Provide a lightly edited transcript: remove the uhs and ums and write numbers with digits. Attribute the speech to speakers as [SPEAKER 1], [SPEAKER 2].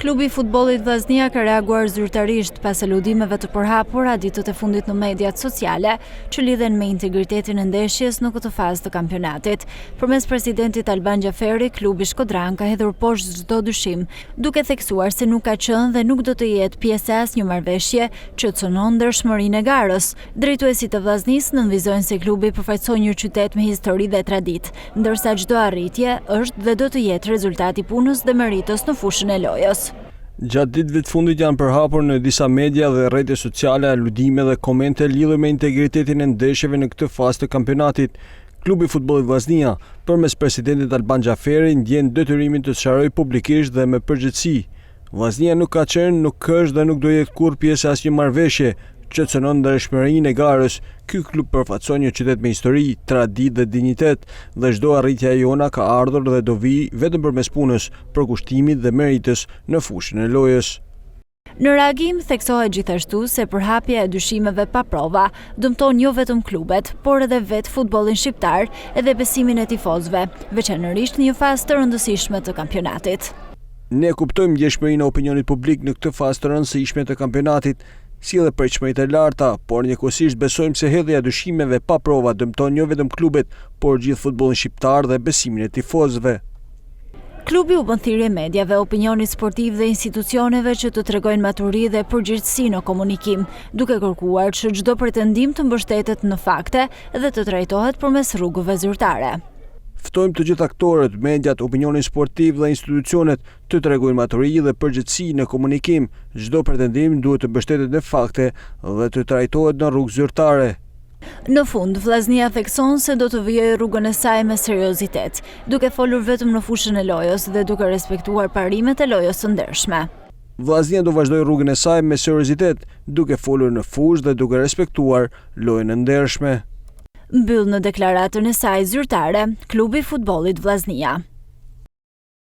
[SPEAKER 1] Klubi i futbollit Vllaznia ka reaguar zyrtarisht pas aludimeve të përhapura ditët e fundit në mediat sociale që lidhen me integritetin e ndeshjes në këtë fazë të kampionatit. Përmes presidentit Alban Xhaferi, klubi shkodran ka hedhur poshtë çdo dyshim, duke theksuar se nuk ka qenë dhe nuk do të jetë pjesë e asnjë marrëveshje që cënon ndershmërinë e garës. Drejtuesit e Vllaznisë nënvizojnë se klubi përfaqëson një qytet me histori dhe traditë, ndërsa çdo arritje është dhe do të jetë rezultat i punës dhe meritës në fushën e lojës.
[SPEAKER 2] Gjatë ditëve të fundit janë përhapur në disa media dhe rrjete sociale aludime dhe komente lidhur me integritetin e ndeshjeve në këtë fazë të kampionatit. Klubi i Futbollit Vllaznia, përmes presidentit Alban Xhaferi, ndjen detyrimin të sqarojë publikisht dhe me përgjegjësi Vllaznia nuk ka qenë, nuk është dhe nuk do jetë kurrë pjesë e asnjë marrëveshje që cënon ndershmërinë e garës. Ky klub përfaqëson një qytet me histori, traditë dhe dinjitet dhe çdo arritje e jona ka ardhur dhe do vijë vetëm përmes punës, përkushtimit dhe meritës në fushën e lojës.
[SPEAKER 1] Në reagim, theksohet gjithashtu se përhapja e dyshimeve pa prova dëmton jo vetëm klubet, por edhe vetë futbollin shqiptar edhe besimin e tifozëve, veçanërisht në një fazë të rëndësishme të kampionatit.
[SPEAKER 2] Ne kuptojmë ndjeshmërinë e opinionit publik në këtë fazë të rëndësishme të kampionatit, si edhe pritshmëritë e larta, por njëkohësisht besojmë se hedhja e dyshimeve pa prova dëmton jo vetëm klubet, por gjithë futbollin shqiptar dhe besimin e tifozëve.
[SPEAKER 1] Klubi u bën thirrje mediave, opinionit sportiv dhe institucioneve që të tregojnë maturi dhe përgjegjësi në komunikim, duke kërkuar që çdo pretendim të mbështetet në fakte dhe të trajtohet përmes rrugëve zyrtare.
[SPEAKER 2] Ftojmë të gjithë aktorët, mediat, opinionin sportiv dhe institucionet të tregojnë maturi dhe përgjegjësi në komunikim. Çdo pretendim duhet të mbështetet në fakte dhe të trajtohet në rrugë zyrtare.
[SPEAKER 1] Në fund, Vllaznia thekson se do të vijojë rrugën e saj me seriozitet, duke folur vetëm në fushën e lojës dhe duke respektuar parimet e lojës së ndershme.
[SPEAKER 2] Vllaznia do vazhdojë rrugën e saj me seriozitet, duke folur në fushë dhe duke respektuar lojën e ndershme.
[SPEAKER 1] Mbyll në deklaratën e saj zyrtare, klubi i futbollit Vllaznia.